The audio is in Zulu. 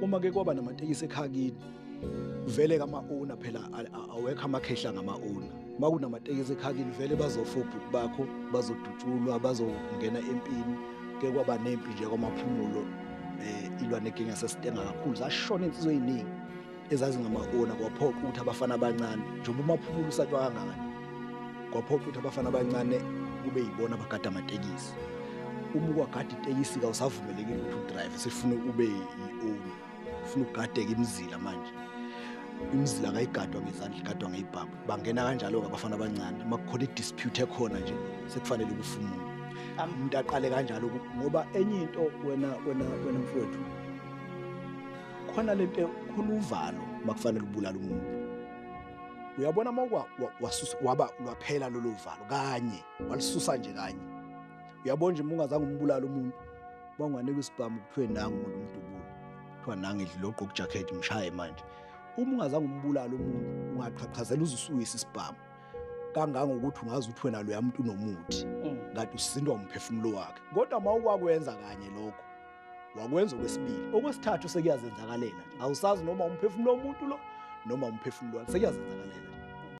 Uma ke kwaba namatekisi ekhakini, vele kama-owner phela awekho amakhehla ngama-owner. Uma kunamatekisi ekhakini vele bazofa obhuti bakho, bazodutshulwa, bazongena empini. Ke kwaba nempi nje kwaMaphumulo, ilwa negenge yasesitenga kakhulu. Zashona insizwa ey'ningi ezazingama-owner, kwaphoqa ukuthi abafana abancane, njengoba uMaphumulo usatshwa kangaka, kwaphoqa ukuthi abafana abancane kube yibona abagada amatekisi. Uma ukwagada itekisi kawusavumelekile ukuthi udrive, sifuna ube i-owner, ufuna ukugadeka imizila manje. Imizila kayigadwa ngezandla, igadwa ngey'bhamu. Bangena kanjalo-ke abafana abancane. Uma kukhona i-dispute ekhona nje, sekufanele kufe umuntu. Umuntu aqale kanjalo, ngoba enye into wena mfowethu, khona lento, khona uvalo makufanele ubulale umuntu. Uyabona uma waba lwaphela lolo valo kanye, walisusa nje kanye. Uyabona nje uma ungazange umbulale umuntu, banganikwa isibhamu kuthiwe nangu umuntu umdubule, kuthiwa nangu idlule ogqoka ijakhethi mshaye manje. Uma ungazange umbulale umuntu, ungaqhaqhazela uze usuyise isibhamu kangangokuthi ungazi ukuthi wena loya muntu unomuthi, kanti usindwa umphefumulo wakhe. Kodwa uma ukwakwenza kanye lokho, wakwenza okwesibili, okwesithathu sekuyazenzakalela. Awusazi noma umphefumulo womuntu lo noma umphefumulo wakhe, sekuyazenzakalela.